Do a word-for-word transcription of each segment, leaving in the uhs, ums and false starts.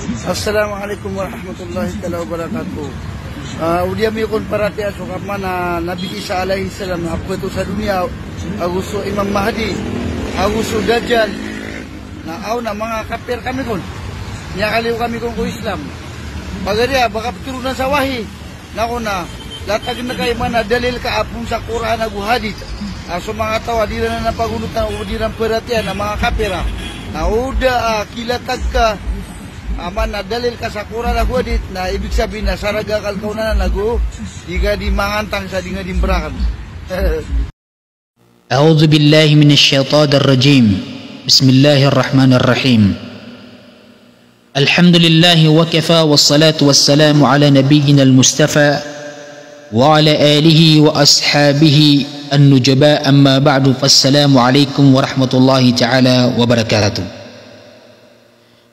Assalamu alaikum warahmatullahi taala wabarakatuh. Ah, odi ami kon paratiyaya so kapman a Nabi Isa alayhis salam a photo sa doniya, ago so Imam Mahdi, ago so Dajjal. Na aw na manga kapir kami kon. Miyakaliyo kami kon ko Islam. Pagari a, ba ka ptharoon sa wahi. Na kon a, latag ngka i mana dalil ka a poon sa Qur'an ago hadith. A so manga taw a di ran anan pagonotan o di ran paratiyayaan a manga kapir a. Na o da a kilatag ka a mana dalil ka sa Qur'an ago hadith, na ibig sabihin na sarag a akal ka on anan ago di ka di mangantang sa di nga di mbarakan. أعوذ بالله من الشيطان الرجيم. بسم الله الرحمن الرحيم. الحمد لله وكفى والصلاة والسلام على نبينا المصطفى وعلى آله وأصحابه النجباء، أما بعد، فالسلام عليكم ورحمة الله تعالى وبركاته.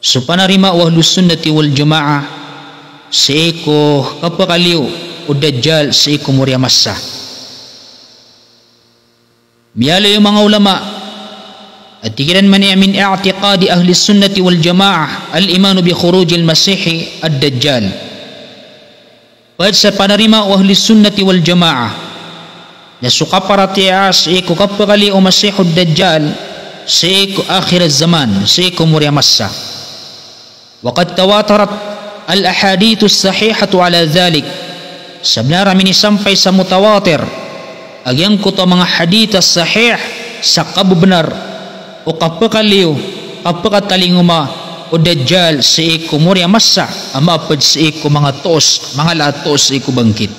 So panarima o Ahlus Sunnati wal Jamaah sii ko kapakaliyo o Dajjal sii ko mori a masa. Miyaaloy o manga ulama a tig iran man iya min i'tiqadi Ahlis Sunnati wal Jamaah al-imanu bi khurujil Masihi ad-Dajjal. Pd sa panarima o Ahlis Sunnati wal Jamaah na so kaparatiyaya sii ko kapakaliyo o Masihud Dajjal sii ko akhir az-zaman, sii ko mori a masa. Wa qad tawatarat al-ahadithus sahihatu ala dhalik. Sabnar a minisampay sa mutawatir a giyangkoto a manga hadith a sahih sa kabnar o kapakaliyo, kapakatalingoma o Dajjal sii ko mori a masa a maapd sii ko manga toos, manga laat toos sii ko bangkit.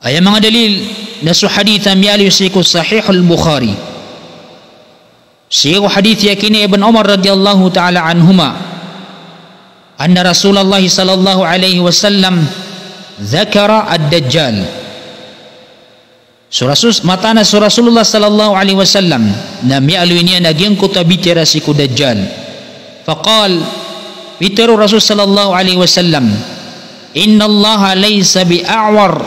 Aya manga dalil na so hadith a miyaaloy sii ko Sahihul Bukhari. Sii ko hadith a kini Ibn Umar radhiyallahu ta'ala anhuma, anna Rasulullah sallallahu alaihi wasallam dhakara ad-Dajjal. So Rasul, mataan a so Rasulullah sallallahu alaihi wasallam na miyaaloy niyan a giyangkoto a bitiara sii ko Dajjal. Faqal, pitharo o Rasul sallallahu alaihi wasallam, "Innallaha laysa bi a'war,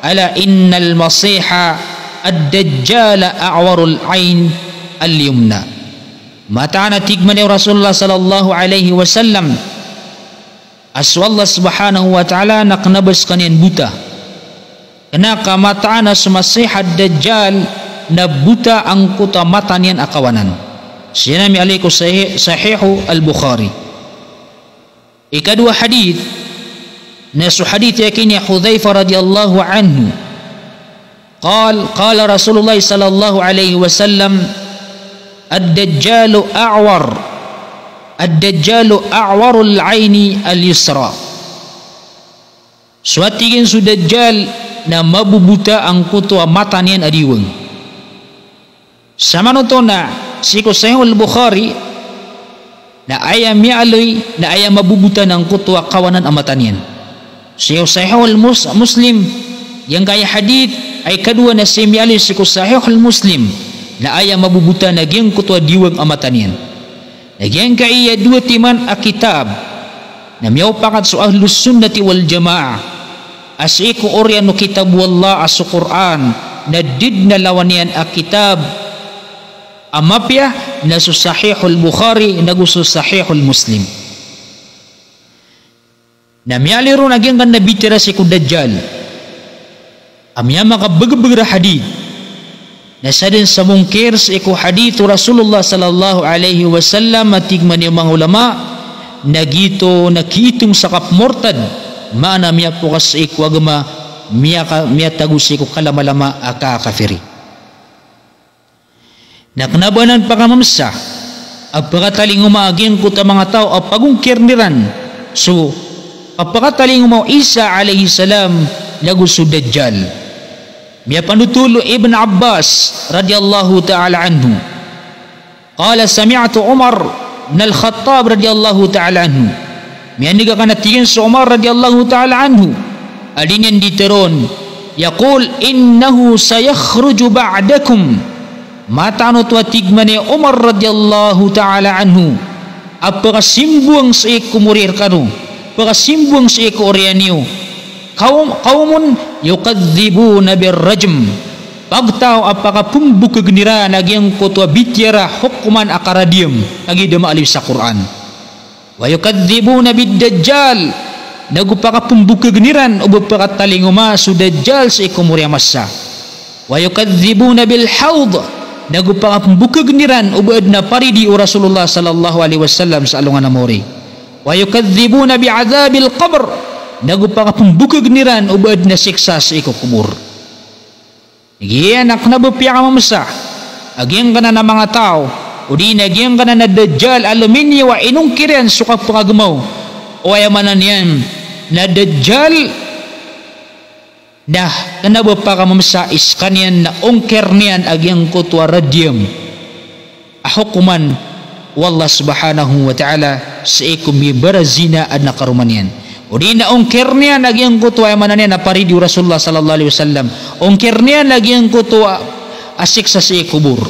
ala innal Masiha ad-Dajjal a'warul ain al-yumna." Mataan a tig man o Rasulullah sallallahu alaihi wasallam a so Allah subhanahu wa ta'ala na kna ba skaniyan bota. Kna ka mataan a so Masih ad-Dajjal na bota angkoto a mata niyan a kawanan. Siran miyaaloy ko Sahih, Sahihul Bukhari. Ikadowa hadith, na so hadith a kini Hudhaifah radhiyallahu anhu. Qal, qala Rasulullah sallallahu alaihi wasallam, "Ad-Dajjalu a'war, ad-Dajjalu a'warul aini al-yusra." So a tig iyan so Dajjal na mabobota angkoto a mata niyan a diwang. Samanoto na sii ko Sahihul Bukhari na aya miyaaloy na aya mabobota na angkoto a kawanan a mata niyan. Sii ko Sahihul Mus-, Muslim, giyangkaya hadith a ikadowa na sii miyaaloy sii ko Sahihul Muslim na aya mabobota na giyangkoto a diwang a mata niyan. Na giyangkaya dowa timan a kitab na miyaopakat so Ahlus Sunnati wal Jamaah a sii ko oriyan o kitab o Allah a so Qur'an, na di dn a lawan iyan a kitab a mapiya na so Sahihul Bukhari nago so Sahihul Muslim. Na miyaaloy ron a giyangkanan a bitiara sii ko Dajjal a miyamakabagbag a hadith. Na sadn sa mongkir sii ko hadith o Rasulullah sallallahu alaihi wasallam a tig man o manga ulama na giyoto na kiitong sa kapmortad, maana miyapokas sii ko agama, miyaka-, miyatago sii ko kalamalama a kakafiri. Na kna ba anan pakamamsa a pakatalingoma a giyangkoto a manga taw a pagongkirn iran so kapakatalingoma o Isa alayhis salam nago so Dajjal. Miyapanothol o Ibn Abbas radiyallahu ta'ala anhu. Qala, sami'tu Umar bin Al-Khattab radiyallahu ta'ala anhu. Miyan'g a kna tig iyan so Umar radiyallahu ta'ala anhu a di niyan di tharoon, yaqul, "Innahu sayakhruju ba'dakum." Mataan oto a tig man i Umar radiyallahu ta'ala anhu a pakasimbowang sii ko mori rkano, pakasimbowang sii ko oriyan iyo. Qawm-, qawmun yukadhdhibuna bir-rajm. Pagtaw a pakapmbokgn iran a giyangkoto a bitiara hokoman a karadiyam, kagiya da maaloy sa Qur'an. Wa yukadhdhibuna bid-Dajjal, nago pakapmbokagn iran o ba pakatalingoma so Dajjal sii ko mori a masa. Wa yukadhdhibuna bil hawd, nago pakapmbokagn iran o ba adn a paridi o Rasulullah sallallahu alaihi wasallam sa alongan a mori. Wa yukadhdhibuna bi adhabil qabr, nago pakapmbokagn iran o ba adn a siksa sii ko kobor. Giyanan a kna ba piyakamamsa a giyangkanan a manga taw, odi na giyangkanan a Dajjal a lominiyo a inongkir iyan so kapakagmaw o, aya maana niyan na Dajjal, na kna ba pakamamsa i skaniyan na ongkir iyan a giyangkoto a radiyam a hokoman o Allah subhanahu wa ta'ala sii ko mibarazina a adn a karoma niyan. Odi na ongkir iyan a giyangkoto a, aya maana niyan na paridi o Rasulullah sallallahu alaihi wasallam. Ongkir iyan a giyangkoto a, a siksa sii kobor.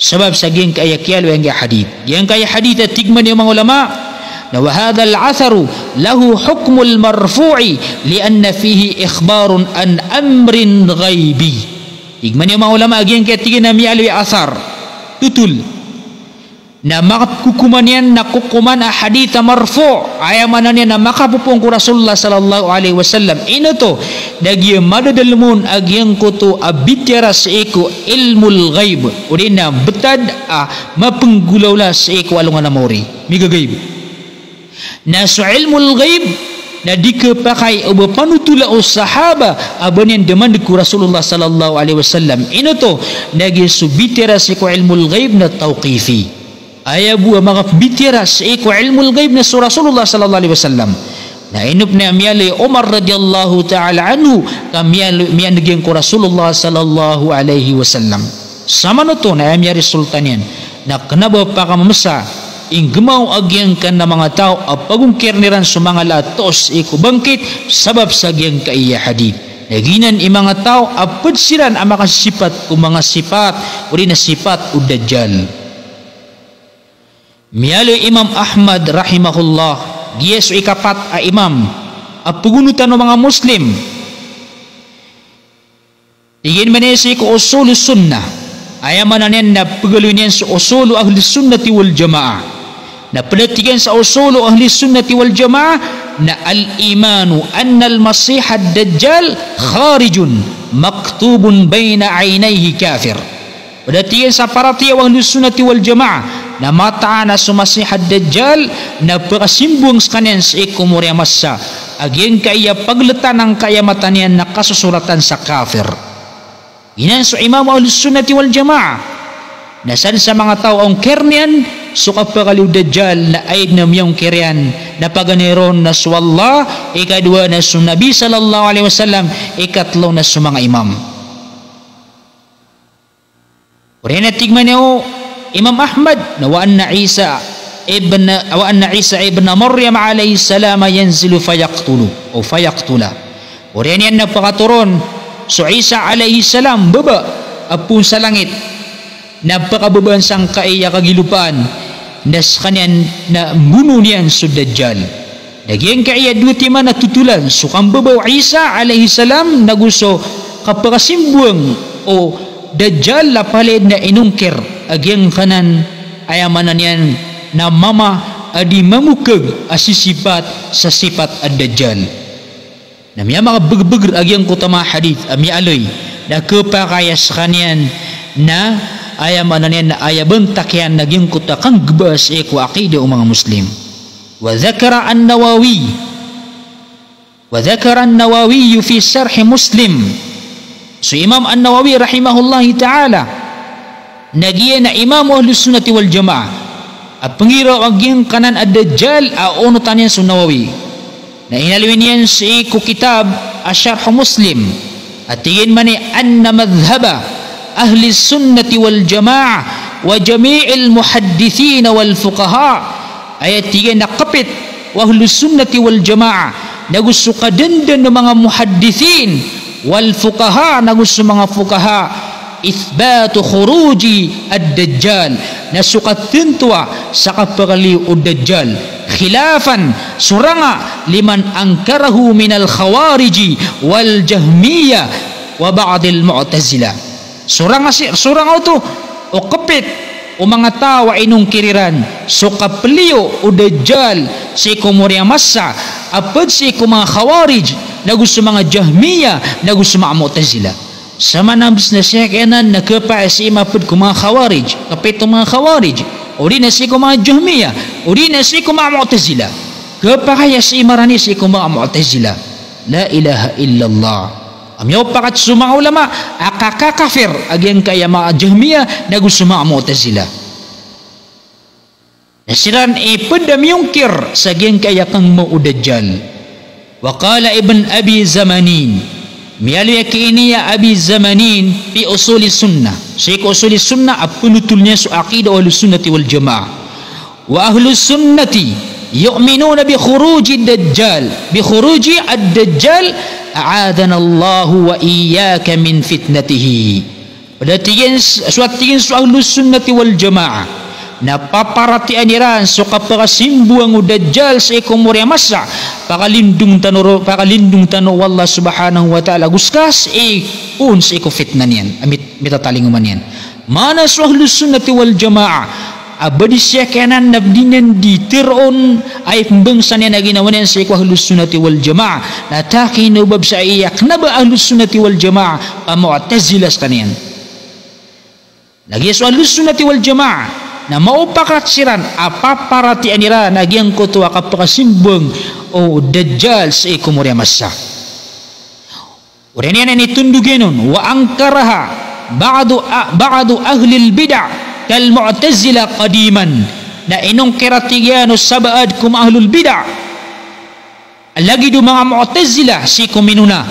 Sabap sa giyangkaya kiyaaloy angkaya hadith. Giyangkaya hadith a tig man iyan o manga ulama na, wa hadhal atharu lahu hukmul marfu'i li anna fihi ikhbarun an amrin ghaibi. Tig man iyan o manga ulama a giyangkaya tig iyan a miyaaloy a athar, totol, na makapkokoma niyan na kokoman a hadith a marfu', aya maana niyan na makapopoon ko Rasulullah sallallahu alaihi wasallam. Ino oto? Na giya madadalm on a giyangkoto a bitiyara sii ko ilmul ghaib, odi na btad a mapnggolawla sii ko alongan a mori. Migagaib. Na so ilmul ghaib na di khapakay o ba panotola o sahaba a ba niyan da mandg ko Rasulullah sallallahu alaihi wasallam. Ino oto? Na giya so bitiyara sii ko ilmul ghaib na tawqifi. Aya bo a makapbitiyara sii ko ilmul ghaib na so Rasulullah sallallahu alaihi wasallam. Na ino pn a miyaaloy o Umar radiyallahu ta'ala anhu ka miyaaloy, miyan'g iyan ko Rasulullah sallallahu alaihi wasallam. Samanoto na aya miyaresulta niyan na kna ba pakamamsa i nggmaw a giyangkanan a manga taw a pagongkirn iran so manga latoos sii ko bangkit sabap sa giyangkaya hadith. Na giyanan i manga taw a pd siran a makasisipat ko manga sipat, odi na sipat o Dajjal. Miyaaloy Imam Ahmad rahimahullah, giya so ikapat a imam a pagonotan o manga Muslim. Tig iyan man iyan sii ko Usulus Sunnah, aya maana niyan na pagaloy niyan so usul o Ahlus Sunnati wal Jamaah. Na pd a tig iyan sa usul o Ahlus Sunnati wal Jamaah na al-imanu annal Masihad Dajjal kharijun maktubun baina aynayhi kafir. Pd a tig iyan sa paratiyaya o Ahlus Sunnati wal Jamaah na mataan a so Masihad Dajjal na pakasimbowang skaniyan sii ko mori a masa a giyangkaya pagltan angkaya mata niyan na kasosoratan sa kafir. Giyanan so imam o Ahlus Sunnati wal Jamaah. Na sadn sa manga taw a ongkirn iyan so kapakaliyo o Dajjal na aya dn a miyongkir iyan na paganay ron na so Allah, ikadowa na so Nabi sallallahu alaihi wasallam, ikatlo na so manga imam. Oriyan a tig man iyan o Imam Ahmad na wa anna Isa ibn, wa anna Isa ibn Maryam alayhis salam yanzilu fayaqtulu, o fayaqtula. Oriyan iyan na pakatoron so Isa alayhis salam, baba a poon sa langit, na pakababaan sangkaya kagilopaan, na skaniyan na mbonoon iyan so Dajjal. Na giyangkaya dowa timan a totolan, so kambaba o Isa alayhis salam nago so kapakasimbowang o Dajjal, a palaya dn a inongkir a giyangkanan, aya maana niyan na mama a di mamokag a sisipat sa sipat a Dajjal. Na miyamakabagr a giyangkoto a manga hadith a miyaaloy na khapakay a skaniyan na, aya maana niyan na aya bantak iyan a giyangkoto a kanggbaa sii ko aqida o manga Muslim. Wa dhakara an-Nawawi, wa dhakara an-Nawawi fi Sharh Muslim. So Imam An-Nawawi rahimahullahu ta'ala, na giya na imam o Ahlus Sunnati wal Jamaah a pnggiraw a giyangkanan a Dajjal a onotan iyan so Nawawi. Na inaloy niyan sii ko kitab a Sharh Muslim a tig iyan man iyan anna madhhaba Ahlis Sunnati wal Jamaah wa jami'il muhaddithin wal fuqaha. Aya tig iyan a kpit o Ahlus Sunnati wal Jamaah nago so kadndn o manga muhaddithin, wal fuqaha, nago so manga fuqaha, ithbatu khuruji ad-Dajjal, na so katantoa sa kapakaliyo o Dajjal, khilafan, soranga, liman ankarahu minal Khawariji wal Jahmiyyah wa ba'dil Mu'tazilah. Soranga si, soranga oto o kpit o manga taw a inongkir iran so kapliyo o Dajjal sii ko mori a masa, a pd sii ko manga Khawarij, nago so manga Jahmiyyah, nago so manga Mu'tazilah. Sa maana bs na sii kiyanan na khapakay sii mapd ko manga Khawarij, kapit o manga Khawarij, odi na sii ko manga Jahmiyyah, odi na sii ko manga Mu'tazilah. Khapakay a sii marani sii ko manga Mu'tazilah. La ilaha illallah. A miyaopakat so manga ulama a kakakafir a giyangkaya manga Jahmiyyah nago so manga Mu'tazilah. Na siran i pd a miyongkir sa giyangkaya kangma o Dajjal. Wa qala Ibn Abi Zamanin. Miyaaloy a kiiniya Abi Zamanin fi Usulis Sunnah. Sii ko Usulis Sunnah a pnotol iyan so aqidah o Ahlus Sunnati wal Jamaah. Wa Ahlus Sunnati yu'minuna bi khurujid Dajjal, bi khuruji ad-Dajjal, a'adhanallahu wa iyyaka min fitnatihi. Pd a tig iyan, so a tig iyan so Ahlus Sunnati wal Jamaah, na paparatiyayaan iran so kapakasimbowang o Dajjal sii ko mori a masa, pakalindong tano ro, pakalindong tano o Allah Subhanahu wa Ta'ala ago ska sii, on sii ko fitna niyan, a mit-, mitatalingoma niyan. Maana so Ahlus Sunnati wal Jamaah, a ba di siya kiyanan na di niyan di tharoon a ipmbangsa niyan a ginawa niyan sii ko Ahlus Sunnati wal Jamaah. Na taki na o ba bs a aya kna ba Ahlus Sunnati wal Jamaah, a Mu'tazilah skaniyan. Lagid so Ahlus Sunnati wal Jamaah na maopakat siran a paparatiyayaan iran a giyangkoto a kapakasimbowang o Dajjal sii ko mori a masa. Oriyan iyan a initondog iyan on, wa ankaraha ba'du a-, ba'du ahlil bid'ah kal Mu'tazilah qadiman. Na inongkir a tig iyan o sabaad ko manga ahlul bid'ah, lagid o manga Mu'tazilah sii ko minona.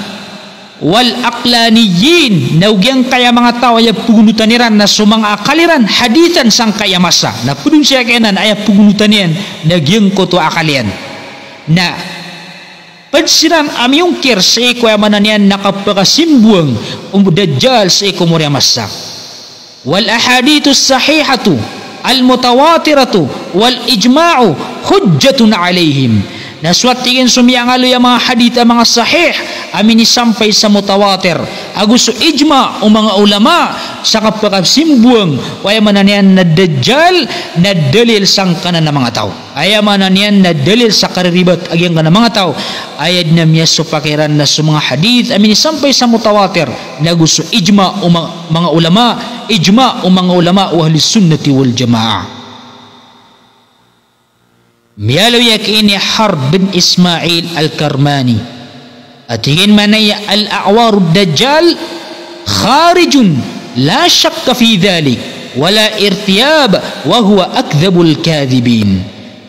Wal aqlaniyyin, na o giyangkaya manga taw a aya pagonotan iran na so manga akal iran, hadithan sangkaya masa. Na pd on sii kiyanan a aya pagonotan iyan na giyangkoto a akal iyan. Na pd siran a miyongkir sii ko aya maana niyan na kapakasimbowang o Dajjal sii ko mori a masa. Wal ahadithus sahihatu al mutawatiratu wal ijma'u hujjatun alaihim. Na so a tig iyan so miyangaloy a manga hadith a manga sahih a minisampay sa mutawatir, ago so ijma o manga ulama sa kapakasimbowang o aya maana niyan na Dajjal na dalil sangkanan a manga taw. Aya maana niyan na dalil sa kariribat a giyangkanan a manga taw. Aya dn a miyasopak iran na so manga hadith a minisampay sa mutawatir, nago so ijma o ma-, manga ulama, ijma o manga ulama o Ahlus Sunnati wal Jamaah. Miyaaloy a kiini Harb bin Ismail Al-Karmani. A tig iyan manaya, al-a'warud dajjal kharijun la shakka fi dhalik, wala irtiyab, wa huwa akdhabul kadhibin.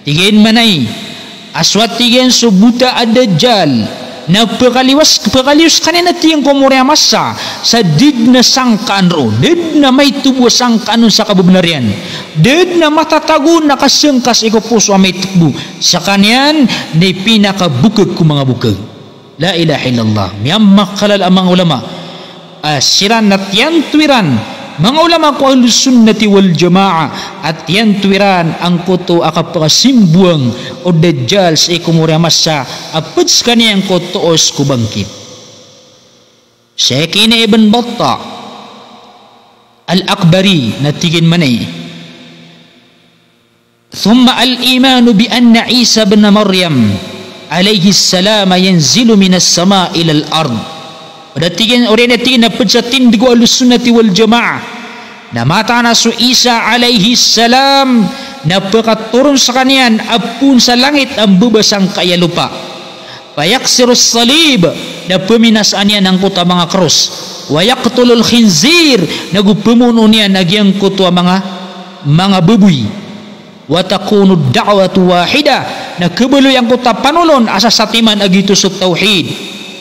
Tig iyan manaya, a so a tig iyan so bota a Dajjal, na pkaliyo s-, pkaliyo skaniyan a tig iyan ko mori a masa, sa da dn a sangkaan roo, da dn a maito bo a sangkaan on sa kababnar iyan, da dn a matatago na kasangka sii ko poso a maito bo skaniyan, na ipinakabokag ko manga bokag. La ilaha illallah. Miyamakalala a manga ulama. A, siran na tiyanto iran, manga ulama ko Ahlus Sunnati wal Jamaah, a tiyanto iran angkoto a kapakasimbowang o Dajjal sii ko mori a masa, a pd skaniyan ko toos ko bangkit. Shaykh Ibn Battah Al-Akbari na tig iyan manaya, thumma al-imanu bi anna Isa ibn Maryam alayhis salam yanzilu minas sama ilal ard. Odi tig iyan, oriyan a tig iyan na pd sa tindg o Ahlus Sunnati wal Jamaah na mataan a so Isa alayhis salam na pkatoron skaniyan a poon sa langit a mbaba sangkaya lopa. Fayaksirus salib, na pminasaan iyan angkoto a manga kros. Wa yaqtulul khinzir, nago pmonoon iyan a giyangkoto a manga, manga baboy. Wa takunu da'watu wahidah, na kabaloy angkoto a panolon a sasatiman a giyoto so tawhid.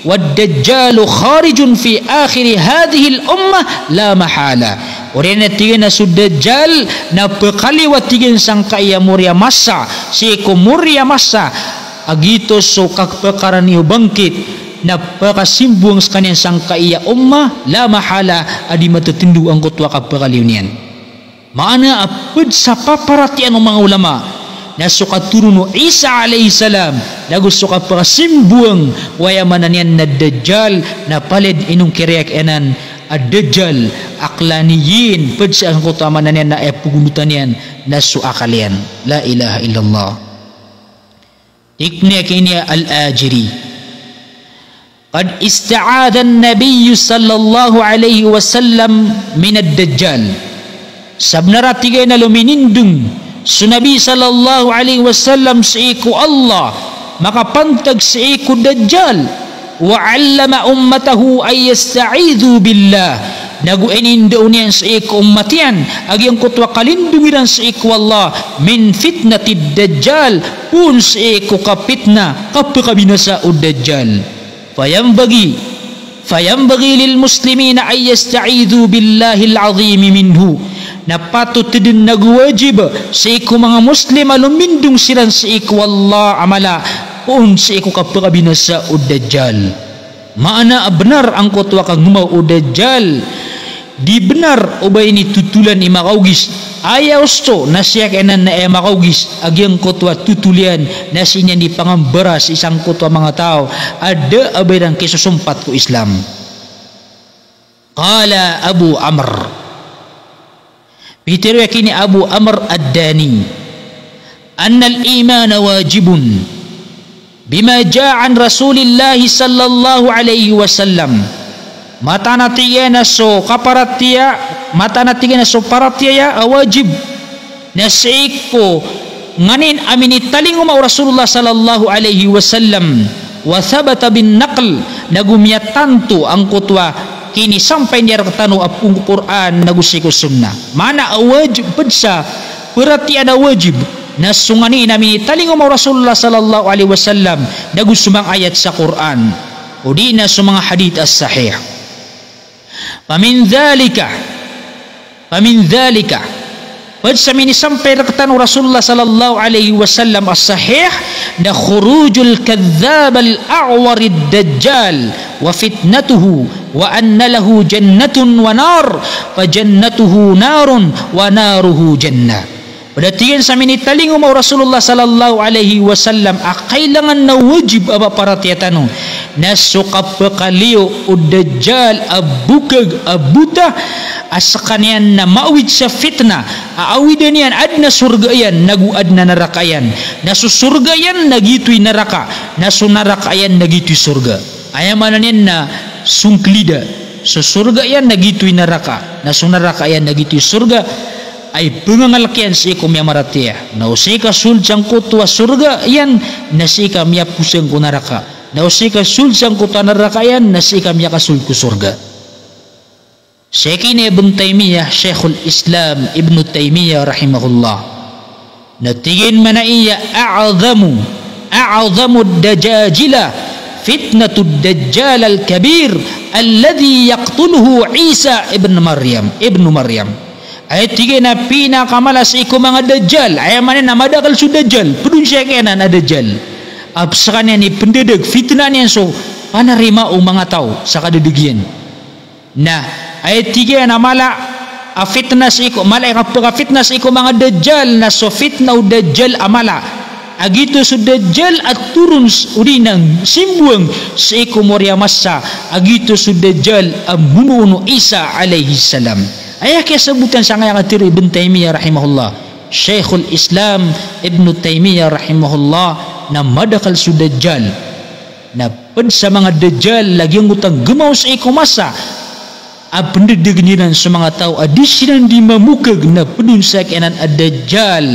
Wad dajjalu kharijun fi akhiri hadhihil ummah la mahala. Oriyan a tig iyan a so Dajjal na pkaliyo a tig iyan sangkaya mori a masa, sii ko mori a masa, a giyoto so kapkarani o bangkit, na pkasimbowang skaniyan sangkaya ummah, la mahala, a di mathatndo angkoto a kapkaliyo niyan. Maana a pd sa paparatiyayaan o manga ulama na so katoron o Isa alayhis salam, nago so kapkasimbowang o aya maana niyan na Dajjal, na palaya dn inongkir iyan anan a Dajjal, aqlaniyin, pd sa angkoto a maana niyan na aya pagondotan iyan na so akal iyan. La ilaha illallah. Tig iyan a kini Al-Ajuri, "Qad ista'adha an-Nabiyyu sallallahu alaihi wasallam min ad-Dajjal." Sabnar a tig iyan a lominindong so Nabi sallallahu alaihi wasallam sii ko Allah, makapantag sii ko Dajjal. Wa 'allama ummatahu an yasta'idhu billah. Nago inindao niyan sii ko ummat iyan a giyangkoto a kalindong iran sii ko Allah, min fitnatid Dajjal, poon sii ko kapitna, kapakabinasa o Dajjal. Fayanbaghi, fayanbaghi lil muslimina an yasta'idhu billahil azimi minhu. Na patot dn nago wajib sii ko manga Muslim a lomindong siran sii ko Allah a mala poon sii ko kapakabinasa o Dajjal. Maana a bnar angkoto a kangemaw o Dajjal, di bnar o ba ini totolan i makaogis. Aya osto na siya kna na aya makaogis a giyangkoto a totol iyan na sii niyan di pangambara sii sangkoto a manga taw a da a ba iran kisosompat ko Islam. Qala Abu Amr. Pitharo iyan a kini Abu Amr Ad-Dani, "Annal imana wajibun bima jaa an Rasulillahi sallallahu alaihi wasallam." Mataan a tig iyan a so kaparatiyaya, mataan a tig iyan a so paratiyaya a wajib na sii ko nganin a minitalingoma o Rasulullah sallallahu alaihi wasallam, wa thabata bin naql, nago miyatanto angkoto a kinisampay niyan rktano a poon ko Qur'an nago sii ko sunnah. Maana a wajib pd sa paratiyayaan a wajib na so nganin a minitalingoma o Rasulullah sallallahu alaihi wasallam nago so manga ayat sa Qur'an odi na so manga hadith a sahih. Famin dhalika, famin dhalika, pd sa minisampay rktano o Rasulullah sallallahu alaihi wasallam a sahih, na khurujul kadhdhabil a'warid dajjal wa fitnatuhu, wa anna lahu jannatun wa nar, fa jannatuhu narun wa naruhu jannah. Pd a tig iyan sa minitalingoma o Rasulullah sallallahu alaihi wasallam a kailangan na wajib a paparatiyaya tano na so kapakaliyo o Dajjal a bokag a bota a skaniyan na maawid sa fitna a awidan iyan adn a sorga iyan nago adn a naraka iyan. Na so sorga iyan na giyoto i naraka, na so naraka iyan na giyoto i sorga. Aya maana niyan na songklida. So sorga iyan na giyoto i naraka, na so naraka iyan na giyoto i sorga. Ay pngangalk iyan sii ko miyamaratiyaya. Na o sii ka sold sangkoto a sorga iyan, na sii ka miyaposang ko naraka. Na o sii ka sold sangkoto a naraka iyan, na sii ka miyakasold ko sorga. Sii ki Ibn Taymiyyah, Shaykhul Islam Ibn Taymiyyah rahimahullah, na tig iyan mambo a a'zamu, a'zamu dajajila fitnatud dajjalil kabir alladhi yaqtuluhu Isa ibn Maryam, ibnu Maryam. Aya tig iyan a pinakamala sii ko manga dajjal, aya maana niyan na madakl so dajjal, pd on sii ko anan a dajjal. A skaniyan i pndadg, fitna niyan so panarima o manga taw sa kadadg iyan. Na aya tig iyan a mala a fitna sii ko, mala i kapakafitna sii ko manga dajjal, na so fitna o dajjal a mala a giyoto so dajjal a toron s-, odi na simbowang sii ko mori a masa a giyoto so dajjal a monoon o Isa alayhis salam. Aya kiyasabotan sangkaya katharo i Ibn Taymiyyah rahimahullah, Shaykhul Islam Ibn Taymiyyah rahimahullah, na madakl so dajjal. Na pd sa manga dajjal a giyangkoto a gmaw sii ko masa a pndadagn iran so manga taw a di siran di mamokag, na pd on sii ko anan a dajjal.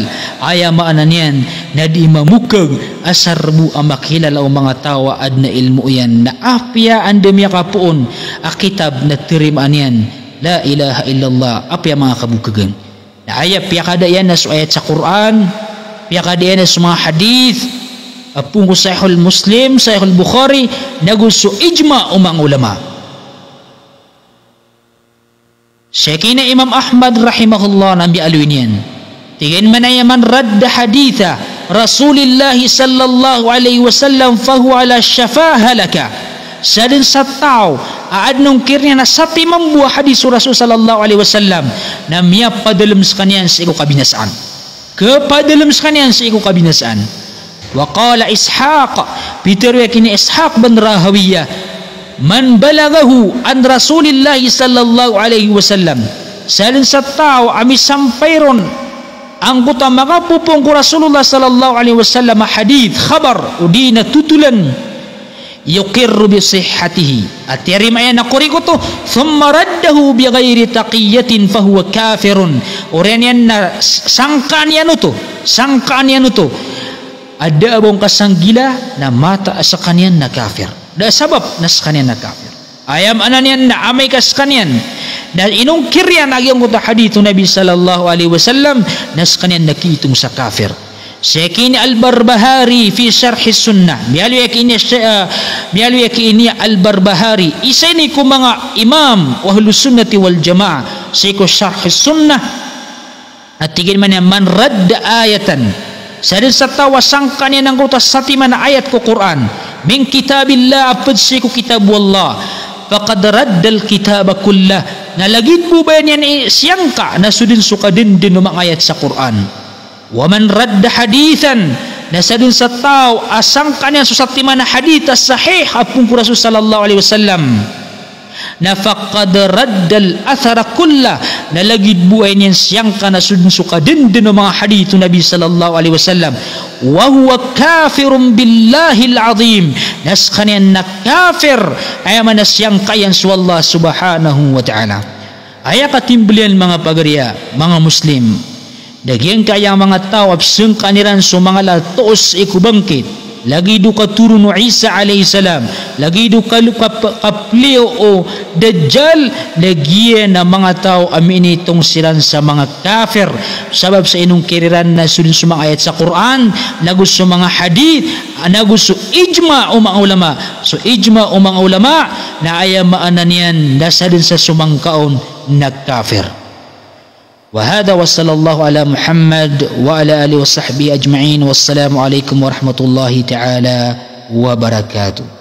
Aya maana niyan na di mamokag asar bo a makilala o manga taw a adn a ilmo iyan, na apiya anda miyakapoon a kitab na tarimaan iyan. La ilaha illallah, apiya manga kabokagan. Na aya piyakada iyan na so ayat sa Qur'an, piyakada iyan na so manga hadith a poon ko Sahihul Muslim, Sahihul Bukhari, nago so ijma o manga ulama. Sii ki Imam Ahmad rahimahullah na miyaaloy niyan, tig iyan mambo a man radda haditha Rasulillahi sallallahu alayhi wasallam fahuwa ala shafa halakah. Sadn sa taw a adn a ongkir iyan a satiman bo a hadith o Rasul sallallahu alayhi wasallam, na miyapadalm skaniyan sii ko kabinasaan. Kapadalm skaniyan sii ko kabinasaan. Wa qala Ishaq, pitharo iyan a kini Ishaq bin Rahawiyah, Man balaghahu an Rasulillahi sallallahu alaihi wasallam. Sadn sa taw a misampay ron angkoto a makapopoon ko Rasulullah sallallahu alaihi wasallam a hadith, khabar, odi na totolan, yuqirru bi sihhatihi, a tiyarima iyan a korek oto, thumma raddahu bi ghairi taqiyyatin fahuwa kafirun. Oriyan iyan na s-, sangkaan iyan oto, sangkaan iyan oto a da a ba on kasanggila, na mata a skaniyan na kafir. Da a sabap na skaniyan na kafir. Aya maana niyan na amay ka skaniyan na inongkir iyan a giyangkoto a hadith o Nabi sallallahu alaihi wasallam, na skaniyan na kiitong sa kafir. Sii ki ini Al-Barbahari fi Sharh Sunnah. Miyaaloy a ki ini, ah, miyaaloy a ki ini Al-Barbahari. Isa ini ko manga imam o Ahlus Sunnati wal Jamaah. Sii ko Sharh Sunnah. Na tig iyan man iyan, "Man radda ayatan." Sadn sa taw a sangkaan iyan angkoto a satiman a ayat ko Qur'an. "Min kitabillah," a pd sii ko kitab o Allah. "Faqad raddal kitaba kullah." Na lagid bo ba niyan i-, siyangka na so dn so kadndn o manga ayat sa Qur'an. "Wa man radda hadithan." Na sadn sa taw a sangkaan iyan so satiman a hadith a sahih a phoon ko Rasul sallallahu alaihi wasallam. Na faqad raddal athara kullah, na lagid bo a aya niyan siyangka na so dn so kadndn o manga hadith o Nabi sallallahu alaihi wasallam. Wa huwa kafirun billahil azim, na skaniyan na kafir, aya maana siyangka iyan so Allah subhanahu wa ta'ala. Aya katimbl iyan manga pagariya, manga Muslim. Da giyangkaya manga taw a pzangkaan iran so manga latoos i ko bangkit. Lagid o katoron o Isa alayhis salam. Lagid o kal-, kap-, kapliyo o Dajjal. Lagid iyan a manga taw a minitong siran sa manga kafir. Sabap sa inongkir iran na so dn so manga ayat sa Qur'an, nago so manga hadith, nago so ijma o manga ulama. So ijma o manga ulama, na aya maana niyan na sadn sa somangka on na kafir. Wa hadha wa sallallahu ala Muhammad wa ala alihi wa sahbihi ajma'in. Wassalamu alaikum warahmatullahi ta'ala wabarakatuh.